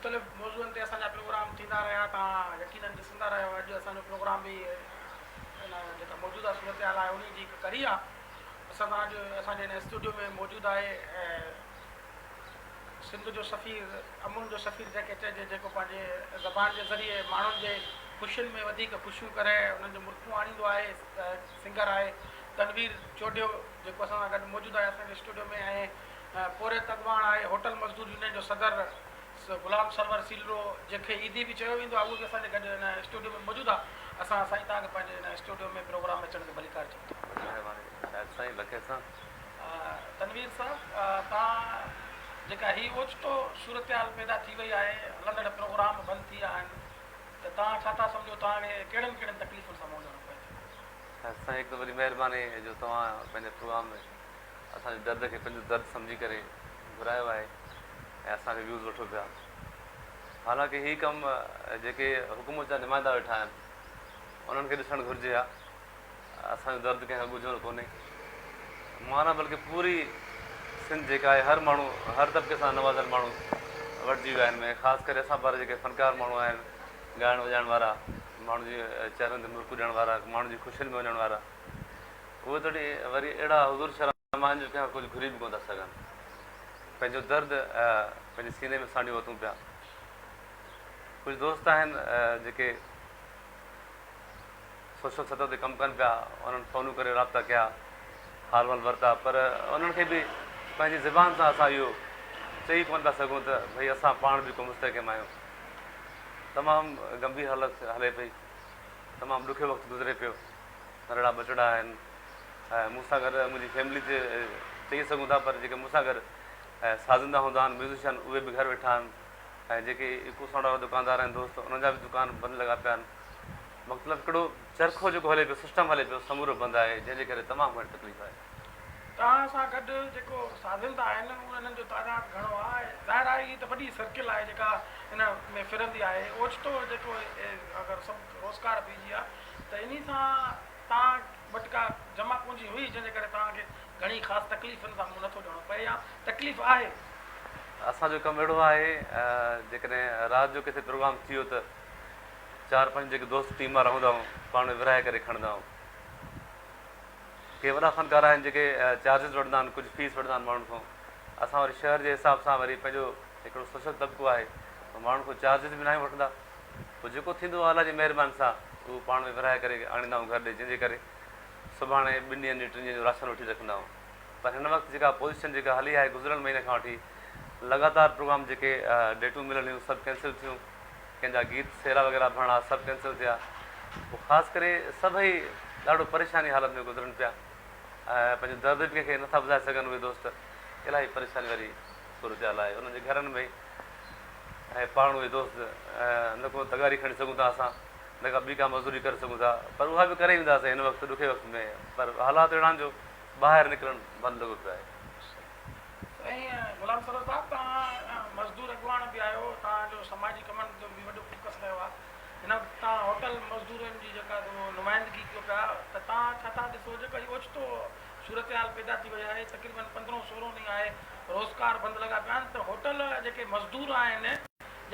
مختلف موضوعن تي اسان جا پروگرام ٿيندا رهيا توهان يقينن ڏسندا رهيو اڄ اسان جو پروگرام به ان جيڪا موجوده صورتحال آهي انهي جي هڪ ڪڙي آهي اسان سان اڄ اسان جي هن اسٽوڊيو ۾ موجود آهي سنڌ جو سفير امن جو سفير جنهن کي چئجي جيڪو پنهنجي زبان جي ذريعي ماڻهن جي خوشين ۾ وڌيڪ خوشيون ڪري انهن جو مرڪون آڻيندو آهي سنگر آهي تنوير چوڍيو جيڪو اسان سان گڏ موجود آهي اسان جي اسٽوڊيو ۾ ۽ پورهيت اڳواڻ آهي هوٽل مزدور يونين جو صدر غلام سرور سيلرو جنهن کي عيدي به چيو ويندو آهي اهو به اسان جي گڏ هن اسٽوڊيو ۾ موجود آهي اسان سائين توهان کي پنهنجي هن اسٽوڊيو ۾ پروگرام ۾ اچڻ تي ڀليڪار چئون ٿا. وڏي مهرباني شاهد سائين لکين سان. تنوير صاحب توهان جيڪا هي اوچتو صورتحال پيدا ٿي وئي آهي هلندڙ پروگرام بند ٿي ويا آهن ته توهان ڇا ٿا سمجهو توهان کي ڪهڙن ڪهڙن تڪليفن سان منهن ڏيڻو پئي ٿو. شاهد سائين هڪ ته وڏي مهرباني جو توهان پنهنجي پروگرام ۾ اسان جي درد کي پنهنجو درد سمجهي ڪري گهرايو آهي ۽ اسان کي ويوز وٺو پيا حالانڪه هي ڪم جيڪي حڪومت جا نمائندا ويٺا آهن انهن کي ڏسڻ گهرجي ها اسان جو درد ڪنهن کان ڳجهو ڪونهي مان نه بلڪه پوري سنڌ جيڪا آهي هر ماڻهو هر طبقي سان نوازيل ماڻهو وٺجي ويا آهن ۾ خاص ڪري اسان پر جيڪي فنڪار ماڻهو آهن ڳائڻ وڄائڻ وارا ماڻهن جي چهرن تي مرڪون ڏيڻ وارا ماڻهن جي خوشين ۾ وڃڻ وارا اهي توڙي وري اهڙا حضور شرم آهن جو ڪنهن کان ڪجهه گهري به ڪونه ٿا سگهن. پنهنجو درد پنهنجي سيني ۾ سانڍيون وتون پيا. ڪجهه دوست آهن جيڪي سوشل سطح تي ڪم ڪن پيا، انهن فونون ڪري رابطا ڪيا، حال احوال ورتا پر انهن کي به پنهنجي زبان سان اسان اهو چئي ڪونه پيا سگهون ته ڀئي اسان پاڻ به ڪو مستحڪم آهيون. تمام گنڀير حالت هلي پئي، تمام ڏکيو وقت گذري پيو. ننڍڙا ٻچڙا آهن ۽ مون سان گڏ منهنجي فيملي تي چئي سگهون ٿا پر جيڪي مون سان گڏ سازندا هوندا آهن ميوزيشن اهي به گهر ويٺا آهن ۽ جيڪي ايڪو سائونڊ وارا دڪاندار آهن دوست انهن جا به دڪان بند لڳا پيا آهن مطلب هڪڙو چرخو جيڪو هلي پيو سسٽم هلي پيو سمورو بند آهي جنهن جي ڪري تمام گهڻي تڪليف آهي. توهان سان گڏ جيڪو سازندا آهن انهن جو تعداد گهڻو آهي ظاهر آهي هي ته وڏي سرڪل آهي جيڪا ان ۾ ڦرندي آهي اوچتو جيڪو اگر سڀ روزگار بيهجي ويا ته انهي سان توهان وٽ ڪا جمع پونجي هئي جنهن جي ڪري توهان کي گهڻي خاص تڪليفن سان منهن نٿو ڏيڻو پئي يا تڪليف آهي؟ اسان جو ڪم اهڙو آهي جيڪڏهن رات جو ڪٿي پروگرام ٿي ويو ته چار پنج جيڪي دوست ٽيم وارا هوندا آهيون پاڻ ۾ ورهائي ڪري کڻندا آهيون. ڪي وڏا فنڪار آهن جيڪي چارجز وٺندا آهن ڪجهه فيس وٺندا آهن ماڻهن کان اسان وري شهر جي حساب سان وري پنهنجو هڪڙو سوشل طبقو آهي ماڻهن کان چارجز به ناهيون وٺندا. پوء جيڪو ٿيندو آهي الله جي مهرباني سان اهو پاڻ ۾ ورهائي ڪري آڻيندا آهيون گهر ڏي جنهن جي ڪري سڀاڻي ٻن ڏينهن جي ٽن ڏينهن جو راشن وٺي رکندا آهيون پر هن وقت جيڪا پوزيشن جيڪا هلي آهي گذريل مهيني کان وٺي لڳاتار پروگرام جيڪي ڊيٽون مليل هيون سڀ ڪينسل ٿيون ڪنهن جا گيت سهرا وغيره ڀرڻا سڀ ڪينسل ٿيا پوء خاص ڪري سڀئي ڏاڍو پريشاني حالت ۾ گذرن پيا ۽ پنهنجو درد به ڪنهن کي نٿا ٻڌائي سگهن اهي دوست الاهي پريشاني واري صورتحال آهي انهن جي گهرن ۾ ۽ پاڻ اهي دوست نه ڪو تغاري کڻي سگهون ٿا اسان نه ڪا ٻي ڪا مزدوري ڪري سگهون ٿا پر اها به ڪري وينداسين هن وقت ڏکي وقت ۾ پر حالات اهڙا آهن جو ٻاهر نڪرڻ بند لڳو پيو آهي. سائين غلام سرور صاحب توهان مزدور اڳواڻ به آهيو توهان جو سماجي ڪمن تي به وڏو فوڪس رهيو آهي هن وقت توهان هوٽل مزدورن جي جيڪا سو نمائندگي ڪيو پيا ته توهان ڇا ٿا ڏسو جيڪا هي اوچتو صورتحال پيدا ٿي وئي آهي تقريبن پندرهون سورهون ڏينهن آهي روزگار بند لڳا پيا آهن ته هوٽل جيڪي مزدور آهن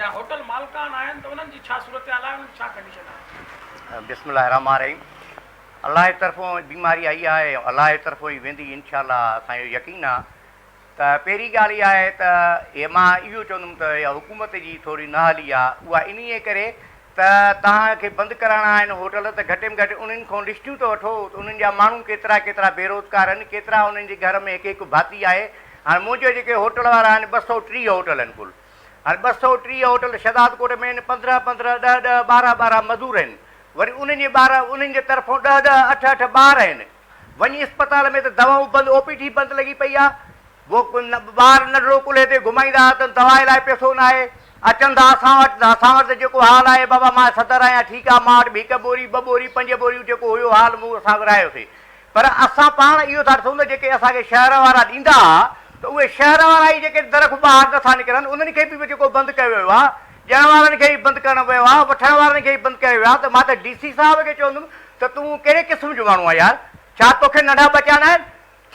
يا هوٽل مالڪان آهن ته انهن جي ڇا صورتحال آهي انهن جي ڇا ڪنڊيشن آهي. بسم الله الرحمٰن الرحيم الله جي طرفون بيماري آئي آهي ۽ الله جي طرفون ئي ويندي انشاء الله اسان جو يقين آ ته پهرين ڳالهه اها آهي ته هي مان اهو چوندم ته اها حڪومت جي ٿوري نه هلي آ اها انهيء ڪري ته توهان کي بند ڪرائڻا آهن هوٽل ته گهٽ ۾ گهٽ انهن کان لسٽيون ته وٺو ته انهن جا ماڻهو ڪيترا ڪيترا بيروزگار آهن ڪيترا انهن جي گهر ۾ هڪ هڪ ڀاتي آهي هاڻي منهنجو جيڪي هوٽل وارا آهن 230 هوٽل آهن ڪل هاڻي 230 هوٽل شهدادڪوٽ ۾ آهن 15 15 ڏهه ڏهه 12 12 مزور آهن وري انهن جي ٻار انهن جي طرفون ڏهه ڏهه اٺ اٺ ٻار آهن وڃي اسپتال ۾ ته دوائون بند او پي ڊي بند لڳي پئي آ ٻار ننڍڙو ڪلهي تي گهمائيندا اٿن دوا لاء پئسو ناهي اچن ٿا اسان وٽ ته اسان وٽ ته جيڪو حال آهي بابا مان صدر آهيان ٺيڪ آ مان وٽ به هڪ ٻوري ٻه ٻوري پنج ٻوريون جيڪو هيو حال مون اسان ورهايوسي پر اسان پاڻ اهو ٿا ڏسون ته جيڪي اسان کي شهر وارا ڏيندا ها ته اهي شهر وارا ئي جيڪي در کان ٻاهر نٿا نڪرن انهن کي به جيڪو بند ڪيو ويو آ ڏيڻ وارن کي به بند ڪرڻ ويو آ وٺڻ وارن کي به بند ڪيو ويو آ ته مان ته ڊي سي صاحب کي چوندم ته تون ڪهڙي قسم جو ماڻهو آهين يار ڇا توکي ننڍا ٻچا ناهن؟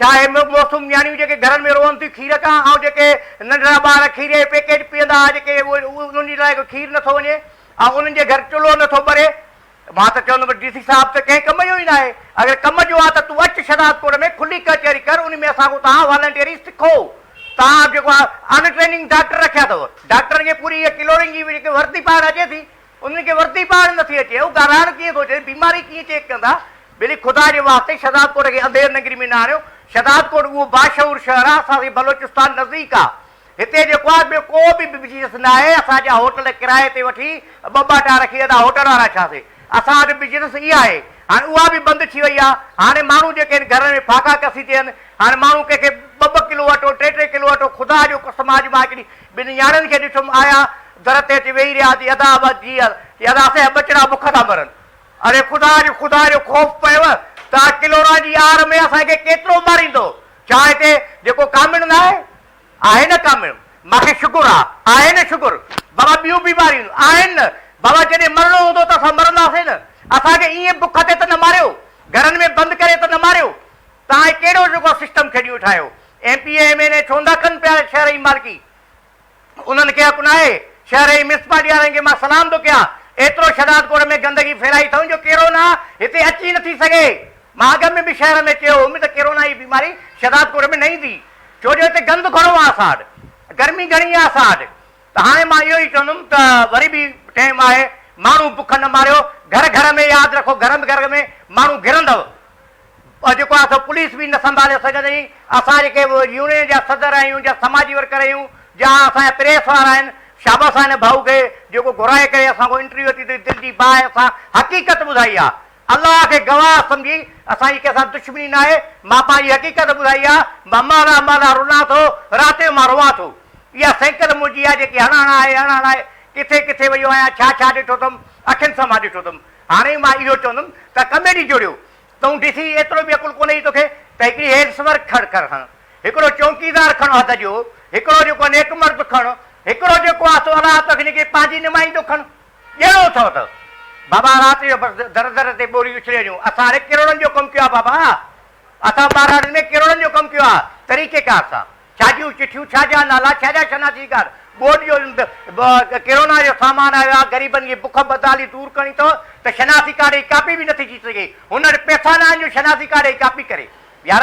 ڇا اهي معصوم نياڻيون جيڪي گهرن ۾ روئن ٿيون کير کان ۽ جيڪي ننڍڙا ٻار کير جي پيڪيٽ پيئندا ها جيڪي انهن جي لاء کير نٿو وڃي ۽ انهن جي گهر چلهو نٿو ٻري. مان ته چوندم ڊي سي صاحب ته ڪنهن ڪم جو ئي ناهي. اگر ڪم جو آ ته تون اچ شهدادڪوٽ ۾ کلي ڪچهري ڪر ان ۾ اسان کان توهان والنٽيئري سکو. توهان جيڪو آ ان ٽريننگ ڊاڪٽر رکيا اٿو. ڊاڪٽرن کي پوري اها ڪلورين جي جيڪي وردي پائڻ اچي ٿي انهن کي وردي پائڻ نٿي اچي. هو ڳالهائڻ ڪيئن ٿو اچي بيماري ڪيئن چيڪ ڪندا. ٻيلي خدا جي واسطي شهدادڪوٽ کي انڌير نگري ۾ نه آڻيو. شهدادڪوٽ اهو باشعور شهر آ اسان کي بلوچستان نزديڪ آ. هتي جيڪو آ ٻيو ڪو به بزنس نه آهي اسان جا هوٽل ڪرائي تي وٺي ٻه ٻه اٽا رکي ادا هوٽل وارا ڇا سي اسان وٽ بزنس اها آهي هاڻي اها به بند ٿي وئي آ هاڻي ماڻهو جيڪي آهن گهرن ۾ ڦاڪا ڪسي ٿين هاڻي ماڻهو ڪنهن کي ٻه ٻه ڪلو اٽو ٽي ٽي ڪلو اٽو خدا جو قسم آ اڄ مان هڪڙي ٻن نياڻين کي ڏٺم آيا در تي اچي ويهي رهيا چي ادا ابا جي چي ادا اسان جا ٻچڙا بک ٿا مرن اڙي خدا جو خدا جو خوف پيو ته ڪلورا جي آر ۾ اسان کي ڪيترو ماريندو ڇا هتي جيڪو ڪامڻ ناهي آهي نه ڪامياب؟ مان کي شڪر آ. آهي نه شڪر؟ بابا ٻيون بيماريون آهن نه؟ بابا جڏهن مرڻو هوندو ته اسان مرنداسين نه. اسان کي ائين بک تي ته نه ماريو. گهرن ۾ بند ڪري ته نه ماريو. توهان هي ڪهڙو جيڪو سسٽم کيڏيون ويٺا آهيو. M P A M N A ڇو نٿا ڪن پيا شهر جي مالڪي. انهن کي حق ناهي. شهر جي ميونسپالٽي وارن کي مان سلام ٿو ڪيان. ايترو شهدادڪوٽ ۾ گندگي ڦهلائي اٿئون جو ڪيرونا هتي اچي نٿي سگهي. مان اڳ ۾ به شهر ۾ چيو هوم ته ڪيرونا جي بيماري شهدادڪوٽ ۾ نه ايندي ڇو جو هتي گند گهڻو آهي اسان وٽ گرمي گهڻي آهي اسان وٽ ته هاڻي مان اهو ئي چوندم ته وري به ٽيم آهي ماڻهو بک نه ماريو گهر گهر ۾ ياد رکو گهر گهر ۾ ماڻهو گرندو جيڪو آهي سو پوليس به نه سنڀالي سگهندي اسان جيڪي يونين جا صدر آهيون جا سماجي ورڪر آهيون جا اسان جا پريس وارا آهن شابس آهي هن ڀائو کي جيڪو گهرائي ڪري اسان کان انٽرويو ورتي اٿئي دل جي باهه اسان حقيقت ٻڌائي آهي الله کي گواهه سمجهي اسان جي ڪنهن سان دشمني ناهي، مان پنهنجي حقيقت ٻڌائي آ، مان مهلا مهلا رلان ٿو، رات جو مان روئان ٿو. اها سائيڪل منهنجي آ جيڪي هڻ هڻائي هڻ هڻائي ڪٿي ڪٿي ويو آهيان، ڇا ڇا ڏٺو اٿم، اکين سان مان ڏٺو اٿم. هاڻي مان اهو چوندم ته ڪميٽي جوڙيو، تون ڊي سي ايترو به عقل ڪونهي توکي ته هڪڙي هيلث ورڪ کڻ کڻ هڻ، هڪڙو چونڪيدار کڻ حد جو، هڪڙو جيڪو نيڪ مرد کڻ، هڪڙو جيڪو آ سو الله توکي جيڪي پنهنجي نمائندو کڻ. ڄڻو اٿئو ته بابا رات جو بس در در تي ٻوري اڇلي وڃون. اسان هاڻي ڪروڙن جو ڪم ڪيو آهي بابا. اسان ٻهراڙين ۾ ڪروڙن جو ڪم ڪيو آهي طريقيڪار سان. ڇا جون چٺيون، ڇا جا نالا، ڇا جا شناسي ڪارڊ. ٻوڏ جو ڪرونا جو سامان آيو آهي، غريبن جي بک بدحالي دور ڪرڻي اٿئو ته شناسي ڪارڊ جي ڪاپي به نٿي ٿي سگهي. هن وٽ پئسا نه آهن جو شناسي ڪارڊ جي ڪاپي ڪري. يار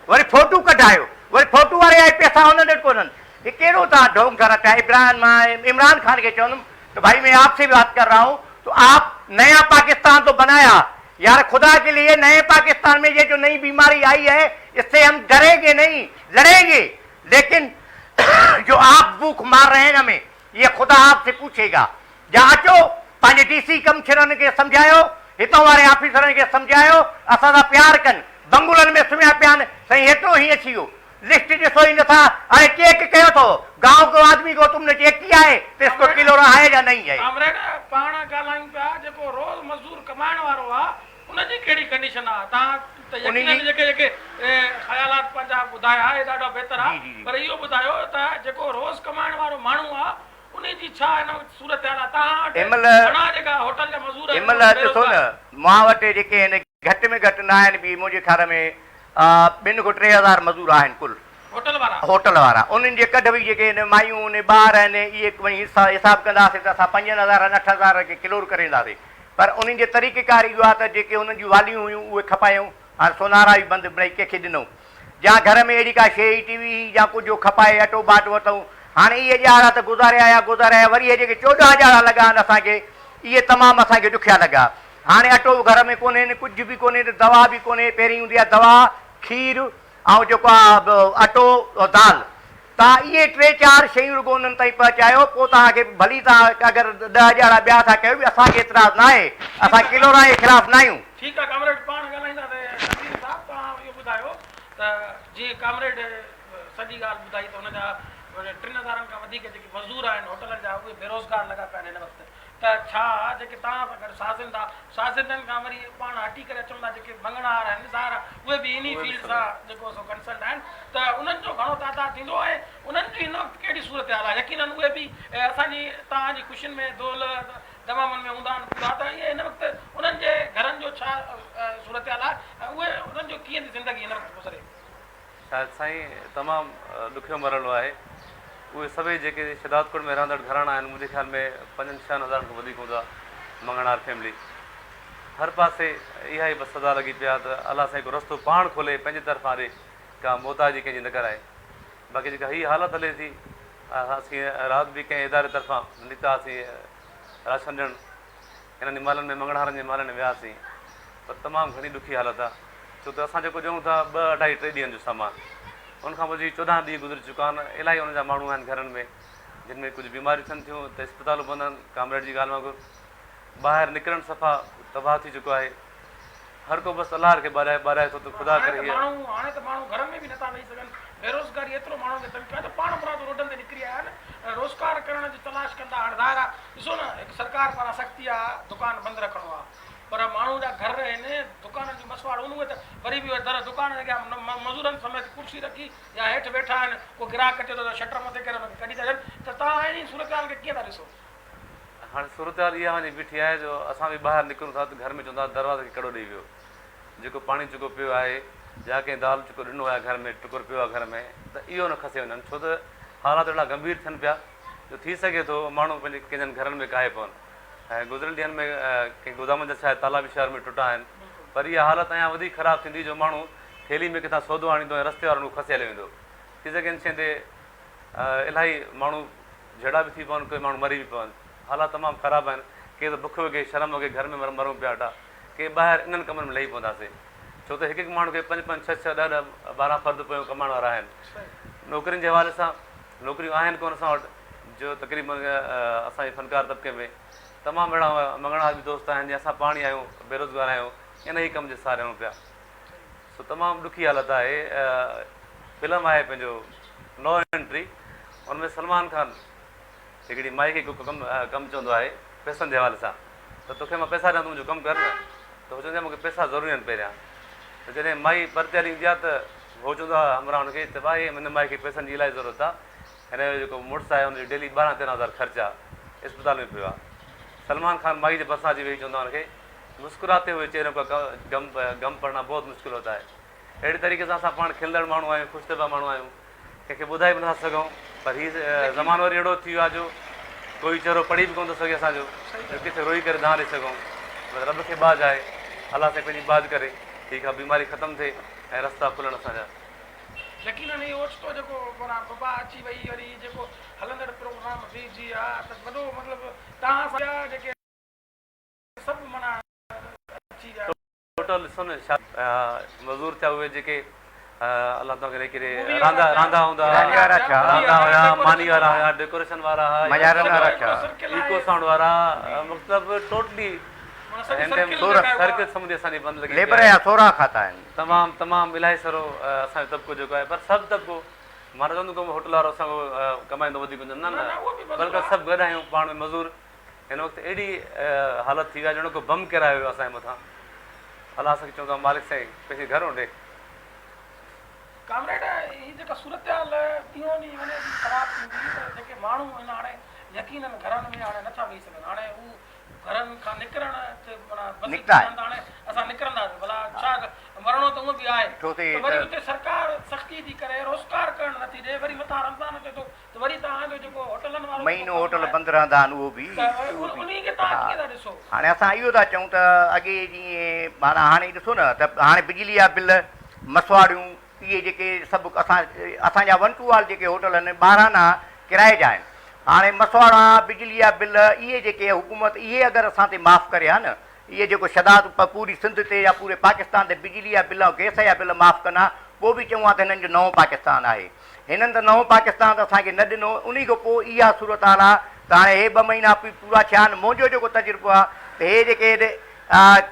وري فوٽو ڪڍايو. وري فوٽو واري جا پئسا هنن وٽ ڪونهن. هي ڪهڙو توهان ڍونگ ٿا رچايو. ابراهيم مان عمران خان کي چوندم تو بھائي مين آپ سي بات ڪر رھا ھون تو آپ نيا پاڪستان تو بنايا يار خدا ڪي ليي نئي پاڪستان مين يي جو نئي بيماري آئي ھي اس سي ھم ڊرين گي نھين لڙين گي ليڪن جو آپ بھوک مار رھي ھين ھمين يي خدا آپ سي پوڇي گا جا اچو پنھنجي ڊي سي ڪمشنرن کي سمجھايو ھتان واري آفيسرن کي سمجھايو اسان سان پيار ڪن بنگلن ۾ سمھيا پيا آھن سائين ھيترو ھيئن ٿي ويو لسٽ ڏسو ئي نٿا اري چيڪ ڪيو ٿو گائون ڪو آدمي ڪو تم ني چيڪ ڪيا هي ته اس ڪو ڪلورا هي يا نهين هي. ڪامريڊ پاڻ ڳالهايون پيا جيڪو روز مزدور ڪمائڻ وارو آ ان جي ڪهڙي ڪنڊيشن آ توهان ته يقينن جيڪي جيڪي خيالات پنهنجا ٻڌايا اهي ڏاڍا بهتر آ پر اهو ٻڌايو ته جيڪو روز ڪمائڻ وارو ماڻهو آ انهي جي ڇا هن وقت صورتحال آ توهان وٽ گهڻا جيڪا هوٽل جا مزور آهن هن مهل ڏسو نه مان وٽ جيڪي آهن گهٽ ۾ گهٽ نه آهن به منهنجي خيال ۾ ٻن کان 3000 مزور آهن ڪل هوٽل وارا هوٽل وارا انهن جي ڪڍ به جيڪي آهن مايون آهن ٻار آهن اهي وڃي حساب ڪنداسين ته اسان 5000 8000 کي ڪلور ڪري اينداسين پر انهن جي طريقي ڪار اهو آهي ته جيڪي انهن جون واليون هيون اهي کپايون هاڻي سونارا به بند مڙئي ڪنهن کي ڏنئون جا گهر ۾ اهڙي ڪا شيء ئي ٽي وي هئي يا ڪجهه کپائي اٽو ٻاٽ ورتئون. هاڻي اهي ڏهاڙا ته گذاري آيا گذاري آيا وري اهي جيڪي 14 ڏهاڙا لڳا آهن اسان کي اهي تمام اسان کي ڏکيا لڳا. هاڻي اٽو به گهر ۾ ڪونهي ڪجهه به ڪونهي ته دوا به ڪونهي پهرين هوندي آهي دوا کير ۽ جيڪو آهي اٽو دال توهان اهي ٽي چار شيون رڳو انهن تائين پهچايو پوء توهان کي ڀلي توهان اگر ڏهه ڏهاڙا ٻيا ٿا ڪيو به اسان کي اعتراض ناهي اسان ڪلورا جي خلاف ناهيون. ٺيڪ آ ڪامريڊ پاڻ ڳالهائيندا ته تنوير صاحب توهان اهو ٻڌايو ته جيئن ڪامريڊ سڄي ڳالهه ٻڌائي ته هن جا ٽن هزارن کان وڌيڪ جيڪي مزدور آهن هوٽلن جا اهي بيروزگار لڳا پيا آهن هن وقت ته ڇا جيڪي توهان سان گڏ سازندا سازندن کان وري پاڻ هٽي ڪري اچون ٿا جيڪي مڱڻهار آهن ظاهر آهي اهي به انهي فيلڊ سان جيڪو سو ڪنسلٽ آهن ته انهن جو گهڻو تعداد ٿيندو ۽ انهن جي هن وقت ڪهڙي صورتحال آهي يقينن اهي به اسان جي توهان جي خوشين ۾ دول دمامن ۾ هوندا آهن پورا ته اهي هن وقت انهن جي گهرن جو ڇا صورتحال آهي ۽ اهي انهن جو ڪيئن ٿي زندگي هن وقت گذري. شاهد سائين تمام ڏکيو مرحلو آهي. اهي سڀئي جيڪي شهدادڪوٽ ۾ رهندڙ گهراڻا آهن منهنجي خيال ۾ پنجن ڇهن هزارن کان وڌيڪ هوندا مڱڻهار فيملي. هر پاسي اها ئي بس صدا لڳي پئي آهي ته الله سائين ڪو رستو پاڻ کولي پنهنجي طرفان ڏي ڪا محتاجي ڪنهن جي نه ڪرائي. باقي جيڪا هي حالت هلي ٿي اسين رات به ڪنهن اداري طرفان نڪتا هئاسين راشن ڏيڻ انهن ئي محلن ۾ مڱڻهارن جي محلن ۾ وياسين پر تمام گهڻي ڏکي حالت آهي ڇو ته اسان جيڪو ڏيون ٿا ٻه اڍائي ٽي ڏينهن جو سامان ان کان پوء جي 14 ڏينهن گذري چڪا آهن الاهي انهن جا ماڻهو آهن گهرن ۾ جن ۾ ڪجهه بيماريون ٿين ٿيون ته اسپتالون بند آهن ڪامريڊ جي ڳالهه وانگر ٻاهر نڪرڻ صفا تباهه ٿي چڪو آهي هر ڪو بس الله کي ٻاڏائي ٻاڏائي ٿو ته خدا هاڻي ڪري ته هيء. ماڻهو هاڻي ته ماڻهو گهرن ۾ به نٿا ويهي سگهن بيروزگاري ايترو ماڻهن کي تنگ ڪيو آهي ته پاڻ مرادو روڊن تي نڪري آيا آهن ۽ روزگار ڪرڻ جي تلاش ڪندا هاڻي ظاهر آهي ڏسو نه هڪ سرڪار پاران سختي آهي دڪان بند رکڻو آهي پر ماڻهو جا گهر آهن دڪانن جون مسواڙون اهي ته وري به در دڪان جي اڳيان مزورن سميت ڪرسي رکي يا هيٺ ويٺا آهن ڪو گراهڪ اچي ٿو ته شٽر مٿي ڪري ان کي ڪڍي ٿا ڇڏن ته توهان انهي صورتحال کي ڪيئن ٿا ڏسو؟ هاڻي صورتحال اها وڃي بيٺي آهي جو اسان به ٻاهر نڪرون ٿا ته گهر ۾ چوندا دروازي کي ڪڙو ڏئي ويو. جيڪو پاڻي چڪو پيو آهي يا ڪنهن دال چڪو ڏنو آهي گهر ۾ ٽڪر پيو آهي گهر ۾ ته اهو نه کسي وڃن ڇو ته حالات اهڙا گنڀير ٿين پيا جو ٿي سگهي ٿو ماڻهو پنهنجي ڪنهن جن گهرن ۾ ڪاهي پون ۽ گذريل ڏينهن ۾ ڪنهن گودامن جا شايد تالا به شهر ۾ ٽٽا آهن پر اها حالت اڃا وڌيڪ خراب ٿيندي جو ماڻهو ٿيلهي ۾ ڪٿان سودو آڻيندو ۽ رستي وارن کان کسي هليو ويندو ٿي سگهي ان شيء تي الاهي ماڻهو جهيڙا به ٿي پون ڪي ماڻهو مري به پون حالات تمام خراب آهن ڪي ته بک وگهي شرم وگهي گهر ۾ مرون پيا اٽا ڪي ٻاهر انهن ڪمن ۾ لهي پونداسين ڇو ته هڪ هڪ ماڻهو کي پنج پنج ڇهه ڇهه ڏهه ڏهه 12 فرد پويون ڪمائڻ وارا آهن نوڪرين جي حوالي سان نوڪريون آهن ڪونه اسان وٽ جو تقريبن اسان جي فنڪار طبقي ۾ تمام اهڙا مڱڻهار به دوست آهن جي اسان پاڻ ئي آهيون بيروزگار آهيون انهي ڪم جي سهاري رهون پيا سو تمام ڏکي حالت آهي فلم آهي پنهنجو نو انٽري ان ۾ سلمان خان هڪڙي مائي کي ڪم ڪم چوندو آهي پئسن جي حوالي سان ته توکي مان پئسا ڏيان تون منهنجو ڪم ڪر نه ته هو چوندي آهي مونکي پئسا ضروري آهن پهريان ته جڏهن مائي پرتي هلي ايندي آهي ته هو چوندو آهي همراهه هن کي ته ڀائي هن مائي کي پئسن جي الاهي ضرورت آهي هن جو جيڪو مڙس آهي ان جو ڊيلي 12 13 هزار خرچ آهي اسپتال ۾ پيو آهي سلمان خان مائي جي ڀرسان اچي ويهي چوندو آهي هن کي مسڪراتي هوئي چهرو ڪا غم غم پڙهنا بهت مشڪل هوتا هي اهڙي طريقي سان اسان پاڻ کلندڙ ماڻهو آهيون خوش طبع ماڻهو آهيون ڪنهن کي ٻڌائي به نٿا سگهون پر هي زمانو وري اهڙو ٿي ويو آهي جو ڪوئي چهرو پڙهي به ڪونه ٿو سگهي اسان جو جو ڪٿي روئي ڪري دانهن ڏئي سگهون بس رب کي ٻاجهه آهي الله سائين پنهنجي ٻاجهه ڪري هي ڪا بيماري ختم ٿئي ۽ رستا کلن اسان جا. يقينن هي اوچتو جيڪو معنيٰ وبا اچي وئي وري هي جيڪو هلندڙ پروگرام بيهجي ويا ته وڏو مطلب تهان سان جيڪي سڀ معنيٰ اچي ويا. ٽوٽل ڏسو نه شا مزور ٿيا اهي جيڪي الله توهان کي ريڪي ري راندا راندا هوندا راندا هيا ماني وارا هيا ڊيڪوريشن وارا هيا مزارن وارا ٿيا ايڪو سائونڊ وارا مطلب ٽوٽلي سرڪل سمجهي اسان جي بند لڳي ليبر جا ٿورا کاتا آهن. تمام تمام الاهي سارو اسان جو طبقو جيڪو آهي پر سڀ طبقو مان نه چوندم ڪو هوٽل وارو اسان کان ڪمائيندو وڌيڪ هجي نه نه بلڪه سڀ گڏ آهيون پاڻ ۾ مزور هن وقت اهڙي حالت ٿي وئي آهي ڄڻ ڪو بم ڪيرايو ويو اسان جي مٿان. الله اسان کي چوندو آهي مالڪ سائين پنهنجي گهر اونڊي. ڪامريڊ هي جيڪا صورتحال ڏينهون ڏينهن وڃي ٿي خراب ٿيندي ته جيڪي ماڻهو آهن هاڻي يقينن گهرن ۾ هاڻي نٿا ويهي سگهن هاڻي هو گهرن کان نڪرڻ تي معنيٰ بس نڪتا آهن. ته هاڻي اسان نڪرنداسين ڀلا ڇا مرڻو ته هونء به آهي ته وري اتي سرڪار سختي ٿي ڪري روزگار ڪرڻ نٿي ڏي وري مٿان رمضان اچي ٿو ته وري توهان جو جيڪو هوٽلن وارو جيڪو مهينو ڪم هوٽل آهي بند رهندا آهن اهو به ته اهو به انهي کي توهان ها ڪيئن ٿا ڏسو؟ هاڻي اسان اهو ٿا چئون ته اڳي جيئن معنيٰ هاڻي ڏسو نه ته هاڻي بجلي جا بل مسواڙيون اهي جيڪي سڀ اسان اسان جا ون ٽو آل جيڪي هوٽل آهن 12 آنا ڪرائي جا آهن هاڻي مسواڙا بجلي جا بل اهي جيڪي حڪومت اهي اگر اسان تي معاف ڪري ها نه اهي جيڪو شداد پوري سنڌ تي يا پوري پاڪستان تي بجلي جا بل ۽ گئس جا بل معاف ڪن ها پوء به چئون ها ته هنن جو نئون پاڪستان آهي هنن ته نئون پاڪستان ته اسان کي نه ڏنو، انهي کان پوء اها صورتحال آ ته هاڻي هي ٻه مهينا پورا ٿيا آهن، منهنجو جيڪو تجربو آ ته هي جيڪي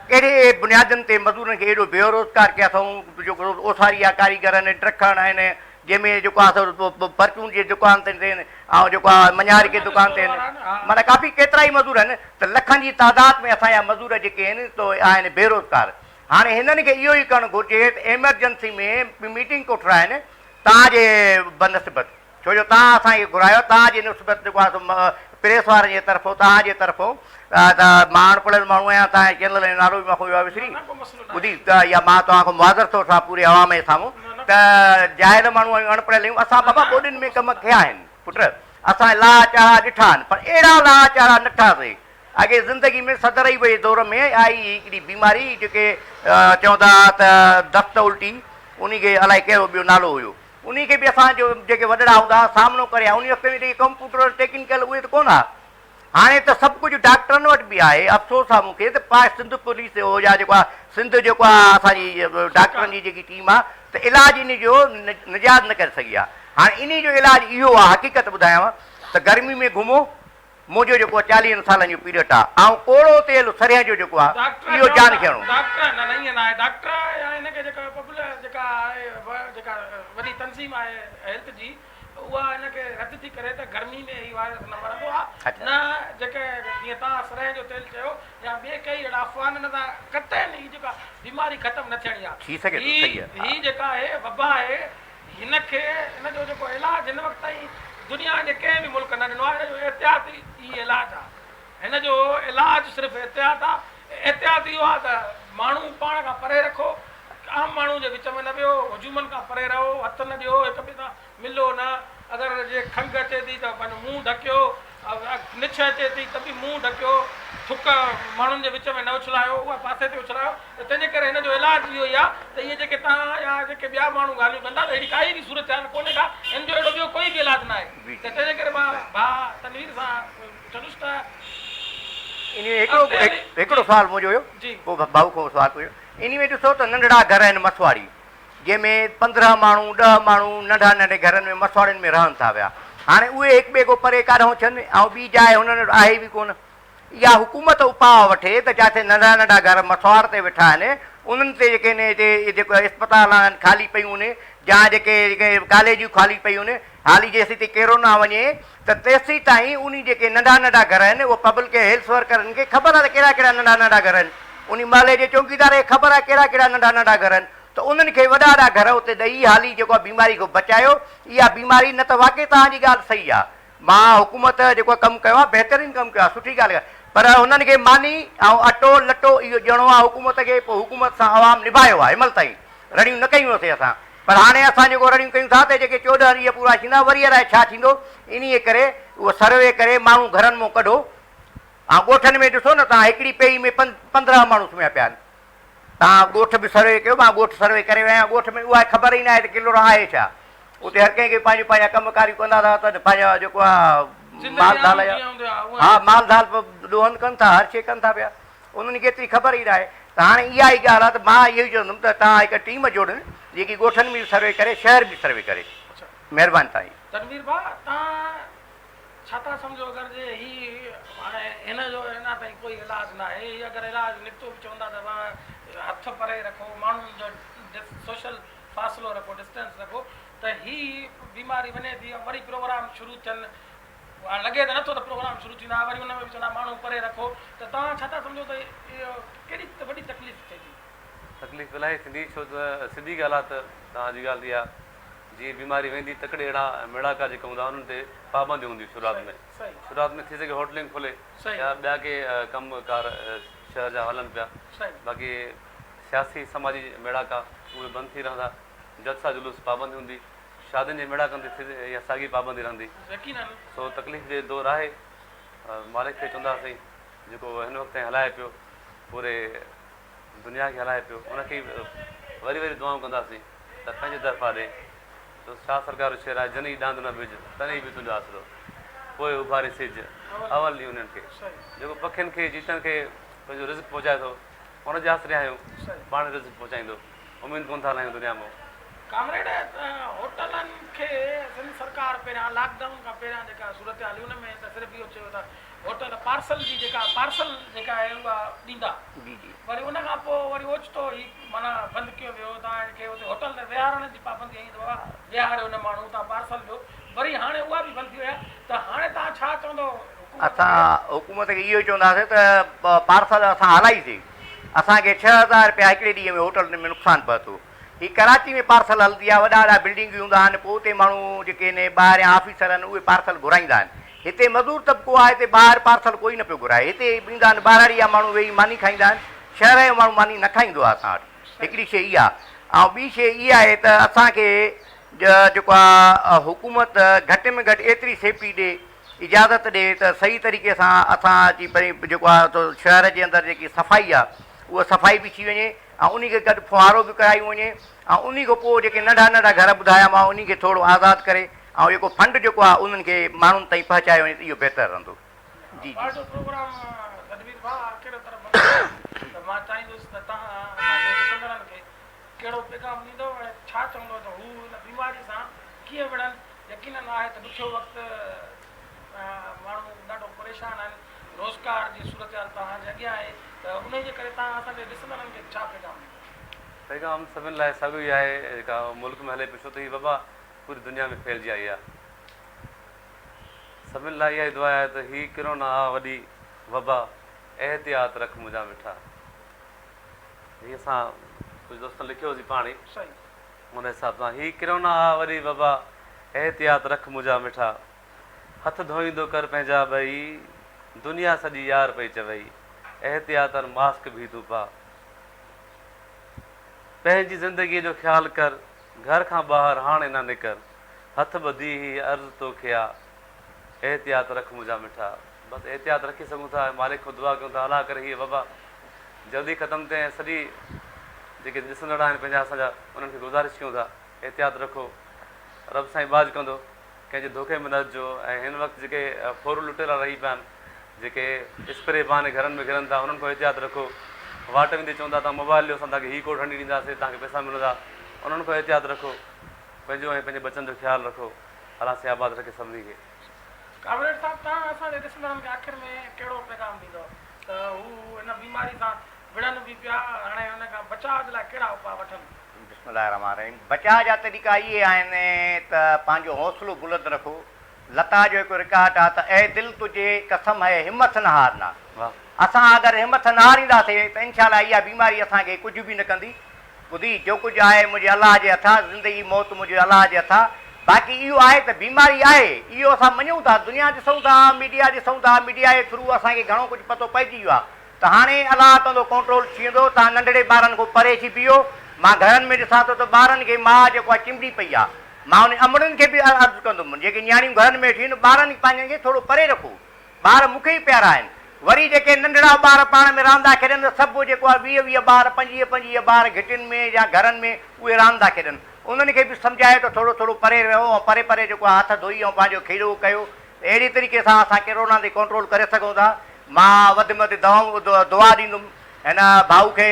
ڪهڙي بنيادن تي مزورن کي ايڏو بيروزگار ڪيا اٿئون، جيڪو اوساري جا ڪاريگر آهن، ڊکڻ آهن، جنهن ۾ جيڪو آ سو پرچون جي دڪان تي آهن ۽ جيڪو آ مڃاري جي دڪان تي آهن، معنيٰ ڪافي ڪيترائي مزور آهن ته لکن جي تعداد ۾ اسان جا مزور جيڪي آهن سو آهن بيروزگار. هاڻي هنن کي اهو ئي ڪرڻ گهرجي ته ايمرجنسي ۾ ميٽنگ ڪوٺرائن توهان جي بنسبت ڇو جو توهان اسان کي گهرايو توهان جي نسبت جيڪو آهي سو پريس وارن جي طرفون توهان جي طرفون ته مان اڻ پڙهيل ماڻهو آهيان توهان جي چينل جو نالو به مان کان ويو آهي وسري ٻڌي ته يا مان توهان کان معذرت ٿو وٺان پوري عوام جي سامهون ته جاهل ماڻهو آهيون اڻ پڙهيل آهيون اسان بابا ٻوڏين ۾ ڪم ڪيا آهن پٽ اسان لاها چاڙها ڏٺا آهن پر اهڙا لاها چاڙها نه ڏٺاسين اڳي زندگي ۾ صدر ايوب جي دور ۾ آئي هڪڙي بيماري جيڪي چوندا ها ته دست الٽي انهي کي الائي ڪهڙو ٻيو نالو هيو انهي کي به اسان جو جيڪي وڏڙا هوندا ها سامنو ڪري ها انهي وقت ۾ جيڪي ڪمپوٽر ٽيڪنيڪل اهي ته ڪونه ها هاڻي ته سڀ ڪجهه ڊاڪٽرن وٽ به آهي افسوس آهي مون کي ته پاڪ سنڌ پوليس هو يا جيڪو آهي سنڌ جيڪو آهي اسان جي ڊاڪٽرن جي جيڪي ٽيم آهي ته علاج انهي جو نجات نه ڪري سگهي آهي هاڻي انهي جو علاج اهو آهي حقيقت ٻڌايانو ته گرمي ۾ گهمو منهنجو جيڪو چاليهن سالن جو پيريڊ آ آئون ڪوڙو تيل سرهين جو جيڪو آ اهو جان کي هڻو. ڊاڪٽر نه نه ائين ناهي ڊاڪٽر يا هن کي جيڪا پبل جيڪا آهي جيڪا وڏي تنظيم آهي هيلٿ جي اها هن کي رد ٿي ڪري ته گرمي ۾ هي وائرس نه مرندو آ نه جيڪي جيئن توهان سرهين جو تيل چيو يا ٻي ڪئي اهڙا افواهن هن سان قطعن هي جيڪا بيماري ختم نه ٿيڻي آ ٿي سگهي ٿو صحيح آ. هي جيڪا آهي وبا آهي هن کي ان جو جيڪو علاج هن وقت تائين دنيا جي ڪنهن به ملڪ نه ڏنو آهي، ان جو احتياط ئي علاج آهي. هن جو علاج صرف احتياط آهي. احتياط اهو آهي ته ماڻهو پاڻ کان پري رکو، عام ماڻهو جي وچ ۾ نه ويهو، هجومن کان پري رهو، هٿ نه ڏيو، هڪ ٻئي سان ملو نه، اگر جي کنگهه اچي ٿي ته پنهنجو منهن ڍڪيو، نڇ اچي ٿي ته به منهن ڍڪيو، ٿڪ ماڻهن جي وچ ۾ نه اڇلايو، اها پاسي تي اڇلايو ته تنهن جي ڪري هن جو علاج اهو ئي آهي ته اهي جيڪي توهان يا جيڪي ٻيا ماڻهو ڳالهيون ڪن ٿا ته اهڙي ڪائي به صورتحال ڪونهي ڪا، هن جو اهڙو ٻيو ڪوئي به علاج ناهي ته تنهن جي ڪري مان ڀاء تنوير سان چوندس ته انهي ۾ هڪڙو هڪڙو سوال منهنجو هيو پوء ڀائو کان سوال پڇيو انهي ۾ ڏسو ته ننڍڙا گهر آهن مسواڙي جنهن ۾ 15 ماڻهو 10 ماڻهو ننڍا ننڍي گهرن ۾ مسواڙين ۾ رهن ٿا پيا. هاڻي اهي هڪ ٻئي کان پري ڪاڏانهن ٿين ۽ ٻي جاء هنن وٽ آهي به ڪونه. اها حڪومت اپاء وٺي ته جاٿي ننڍا ننڍا گهر مسواڙ تي ويٺا آهن انهن تي جيڪي هن هتي جيڪو اسپتال آهن خالي پيون آهن يا جيڪي ڪاليجون خالي پيون آهن حالي جيسين تائين ڪيرونا وڃي ته تيسين تائين انهي جيڪي ننڍا ننڍا گهر آهن اهي پبلڪ کي هيلٿ ورڪرن کي خبر آهي ته ڪهڙا ڪهڙا ننڍا ننڍا گهر آهن انهي محلي جي چوڪيدار کي خبر آهي ڪهڙا ڪهڙا ننڍا ننڍا گهر آهن ته انهن کي وڏا وڏا گهر اتي ڏئي حالي جيڪو آهي بيماري کان بچايو اها بيماري نه ته واقعي توهان جي ڳالهه صحيح آهي مان حڪومت جيڪو ڪم ڪيو آهي بهترين ڪم ڪيو آهي سٺي ڳالهه ڪئي پر هنن کي ماني ۽ اٽو لٽو اهو ڏيڻو آهي حڪومت کي پوء حڪومت سان عوام نڀايو آهي هن مهل تائين رڙيون نه ڪيون هيوسين اسان پر هاڻي اسان جيڪو رڙيون ڪيون ٿا ته جيڪي 14 ڏينهن پورا ٿيندا وري الائي ڇا ٿيندو انهي ڪري اهو سروي ڪري ماڻهو گهرن مون ڪڍو ۽ ڳوٺن ۾ ڏسو نه توهان هڪڙي پيهي ۾ 15 ماڻهو سمهيا پيا آهن توهان ڳوٺ به سروي ڪيو مان ڳوٺ سروي ڪري ويو آهيان ڳوٺ ۾ اها خبر ئي ناهي ته ڪلورا آهي ڇا اتي هر ڪنهن کي پنهنجو پنهنجا ڪم ڪاريون ڪندا ٿا اچن پنهنجا جيڪو آهي مال ڌال جا ها مال ڌال ڏوهن ڪن ٿا هر شيء ڪن ٿا پيا انهن کي ايتري خبر ئي ناهي ته هاڻي اها ئي ڳالهه آهي ته مان اهو ئي چوندم ته توهان هڪ ٽيم جوڙين جيڪي ڳوٺن ۾ به سروي ڪري شهر به سروي ڪري مهرباني توهان جي. تنوير ڀاء توهان ڇا ٿا سمجهو اگر جي هي هاڻي هن جو اڃا تائين ڪوئي علاج ناهي هي اگر علاج نڪتو به چوندا ته هٿ پري رکو ماڻهن جو سوشل فاصلو رکو ڊسٽنس رکو ته هي بيماري وڃي ٿي وري پروگرام شروع ٿين هاڻ لڳي ته نٿو ته پروگرام شروع ٿيندا وري ان ۾ به چوندا ماڻهو پري رکو ته توهان ڇا ٿا سمجهو ته اهو ڪيڏي ته وڏي تڪليف ٿئي ٿي. تڪليف الاهي ٿيندي ڇو ته سڌي ڳالهه آ ته توهان جي ڳالهه اها جيئن بيماري ويندي تڪڙي اهڙا ميڙاڪا جيڪا هوندا انهن تي پابندي هوندي شروعات ۾ شروعات ۾ ٿي سگهي هوٽلنگ کلي يا ٻيا ڪي ڪم ڪار شهر جا هلن پيا باقي سياسي سماجي ميڙاڪا اهي بند ٿي رهندا جلسا جلوس پابندي هوندي شادين جي ميڙاڪن تي اها ساڳي پابندي رهندي. سو تڪليف جي دور آهي. مالڪ کي چونداسين جيڪو هن وقت تائين هلائي پيو پوري دنيا کي هلائي پيو ان کي وري وري دعائون ڪنداسين ته پنهنجي طرفان ڏي. ڇو ته شاهه سرڪار جو شعر آهي جن ئي ڏاند نه ٻج تن ئي به تنهنجو آسرو پوء اڀاري سج اول ڏينهن انهن کي جيڪو پکين کي جيتن کي پنهنجو رزق پهچائي ٿو ان جي آسري آهيون پاڻ رزق پهچائيندو. اميد ڪونه ٿا لاهيون دنيا مون. ڪامريڊ هوٽلن کي سنڌ سرڪار پهريان لاڪ ڊائون کان پهريان جيڪا صورتحال هئي ان ۾ ته صرف اهو چيو ته هوٽل پارسل جي جيڪا پارسل جيڪا آهي اها ڏيندا جي جي. وري ان کان پوء وري اوچتو هي معنيٰ بند ڪيو ويو توهان کي اتي هوٽل تي ويهارڻ جي پابندي هنئي ته بابا ويهاريو نه ماڻهو توهان پارسل ڏيو وري هاڻي اها به بند ٿي وئي آهي ته هاڻي توهان ڇا چوندو حڪومت کي. اسان حڪومت کي اهو ئي چونداسين ته پارسل اسان هلائيسين اسان کي 6000 رپيا هڪڙي ڏينهن ۾ هوٽل ۾ نقصان پهتو. هي ڪراچي ۾ پارسل هلندي آهي، وڏا وڏا بلڊنگون هوندا آهن، پوء اتي ماڻهو جيڪي آهن ٻاهريان آفيسر آهن اهي پارسل گهرائيندا آهن. هتي مزور طبقو آهي هتي ٻاهر پارسل ڪوئي نه پيو گهرائي. هتي ايندا آهن ٻهراڙي جا ماڻهو ويهي ماني کائيندا آهن، شهر جو ماڻهو ماني نه کائيندو آهي اسان وٽ هڪڙي شيء اها. ۽ ٻي شيء اها آهي ته اسان کي جيڪو آهي حڪومت گهٽ ۾ گهٽ ايتري سيفٽي ڏي اجازت ڏي ته صحيح طريقي سان اسان اچي پرين جيڪو آهي سو شهر جي اندر جيڪي صفائي آهي اها صفائي به ٿي وڃي ۽ انهي کي گڏ ڦوهارو به ڪرايو وڃي ۽ انهي کان پوء جيڪي ننڍا ننڍا گهر ٻڌايا مان انهي کي ٿورو آزاد ڪري ۽ جيڪو فنڊ جيڪو آهي انهن کي ماڻهن تائين پهچايو وڃي ته اهو بهتر رهندو جي جي. پنهنجو پروگرام تدبير ڀاء ڪهڙي طرف وڌندو ته مان چاهيندس ته توهان اسان جي ڏسندڙن کي ڪهڙو پيغام ڏيندؤ ۽ ڇا چوندؤ ته هو ان بيماري سان ڪيئن وڙهن يقينن آهي ته ڏکيو وقت ماڻهو ڏاڍو پريشان آهن روزگار جي صورتحال توهان جي اڳيان آهي ته انهي جي ڪري توهان اسان جي ڏسندڙن کي ڇا پيغام ڏيندؤ؟ پيغام سڀن لاء ساڳيو ئي آهي جيڪا ملڪ ۾ هلي پئي ڇو ته هي وبا پوري دنيا ۾ ڦهلجي آئي آهي سڀن لاء اها ئي دعا آهي ته هي ڪرونا آ وڏي وبا احتياط رک منهنجا مٺا هي اسان ڪجهه دوستن لکيو هوسين پاڻ ئي ان حساب سان هي ڪرونا آ وڏي وبا احتياط رک منهنجا مٺا هٿ ڌوئيندو ڪر پنهنجا ٻئي دنيا سڄي يار پئي چوئي احتياطن ماسڪ ڀي تون پا پنهنجي زندگيء جو خيال ڪر گهر کان ٻاهر هاڻي نه نڪر هٿ ٻڌي هي عرض توکي آ احتياط رک منهنجا مٺا بس احتياط رکي سگهون ٿا ۽ مالڪ کان دعا ڪيون ٿا الله ڪري هيء وبا جلدي ختم ٿئي ۽ سڄي جيڪي ڏسندڙ آهن پنهنجا اسان جا انهن کي گذارش ڪيون ٿا احتياط رکو رب سائين ٻاجهه ڪندو ڪنهن جي ڌوڪي ۾ نه اچجو ۽ هن وقت جيڪي ڦورو لٽيرا رهي پيا آهن جيڪي اسپري بهاني گهرن ۾ گهرن ٿا انهن کان احتياط رکو واٽ ويندي چوندا توهان موبائل ڏيو اسان توهان کي هي ڪوڊ هڻي ڏينداسين توهان کي پئسا ملندا انهن کان احتياط رکو پنهنجو ۽ پنهنجي ٻچن جو خيال رکو الله سائين آباد رکي سڀني کي. ڪامريڊ صاحب توهان اسان جي ڏسندڙن کي آخر ۾ ڪهڙو پيغام ڏيندؤ ته هو هن بيماري سان وڙهن به پيا هاڻي ان کان بچاء جي لاء ڪهڙا اپاء وٺن؟ بسم الله الرحمٰن الرحيم بچاء جا طريقا اهي آهن ته پنهنجو حوصلو بلند رکو لتا جو هڪ رڪارڊ آ ته اي دل تجهي قسم هي همٿ نه هارنا اسان اگر همٿ نه هارينداسي ته انشاء الله اها بيماري اسان کي ڪجهه به نه ڪندي ٻڌي جو ڪجهه آهي منهنجي الله جي هٿ آ زندگي موت منهنجي الله جي هٿ آ باقي اهو آهي ته بيماري آهي اهو اسان مڃون ٿا دنيا ڏسون ٿا ميڊيا ڏسون ٿا ميڊيا جي ٿرو اسان کي گهڻو ڪجهه پتو پئجي ويو آ ته هاڻي الله ڪندو ڪنٽرول ٿي ويندو توهان ننڍڙي ٻارن کان پري ٿي بيهو مان گهرن ۾ ڏسان ٿو ته ٻارن کي ماء جيڪو آ چنبڙي پئي آ مان انهن امڙين کي به عرض ڪندم جيڪي نياڻيون گهرن ۾ ويٺيون آهن ٻارن پنهنجن کي ٿورو پري رکو ٻار مون کي ئي پيارا آهن. وري جيڪي ننڍڙا ٻار پاڻ ۾ راند ٿا کيڏن ته سڀ جيڪو آهي ويهه ويهه ٻار، پنجويهه پنجويهه ٻار گهٽين ۾ يا گهرن ۾ اهي راند ٿا کيڏن. انهن کي به سمجهايو ته ٿورو ٿورو پري رهو ۽ پري پري جيڪو آهي هٿ ڌوئي ۽ پنهنجو کيڏو ڪيو ته اهڙي طريقي سان اسان ڪرونا تي ڪنٽرول ڪري سگهون ٿا. مان وڌ ۾ وڌ دعائون دعا ڏيندم هن ڀائو کي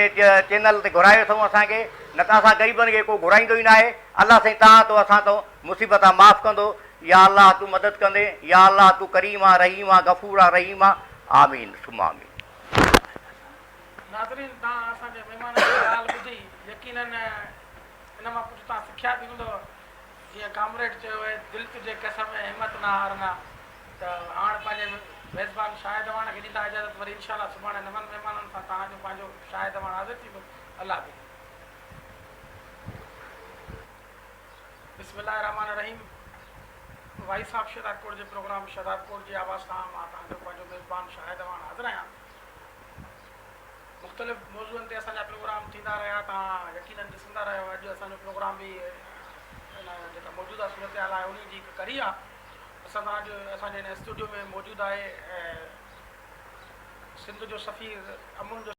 چينل تي گهرايو اٿئون اسان کي نه ته اسان غريبن کي ڪو گهرائيندو ئي ناهي. الله سائين توهان تو اسان تون مصيبتان معاف ڪندو. يا الله تون مدد ڪندين يا الله تون ڪريم آن رحيم آن غفور آن رحيم آن آمين ثم آمين. ناظرين توهان اسان جي مهمانن جي ڳالهه ٻڌي يقينن ان مان ڪجهه توهان سکيا به هوندؤ جيئن ڪامريڊ چيو اي دل تجهي قسم اي همت نه هارنا ته هاڻ پنهنجي ميزبان شاهد اعواڻ کي ڏيندا اجازت وري انشاء الله سڀاڻي نون مهمانن سان توهان جو پنهنجو شاهد اعواڻ حاضر ٿيندو الله بيلي. بسم الله الرحمٰن الرحيم وائس آف شهدادڪوٽ جي پروگرام شهدادڪوٽ جي آواز سان مان توهان جو پنهنجو ميزبان شاهد اعواڻ حاضر آهيان مختلف موضوعن تي اسان جا پروگرام ٿيندا رهيا توهان يقينن ڏسندا رهيو اڄ اسان جو پروگرام به ان جيڪا موجوده صورتحال آهي انهي جي هڪ ڪڙي آهي اسان سان اڄ اسان جي هن اسٽوڊيو ۾ موجود آهي سنڌ جو سفير امن جو.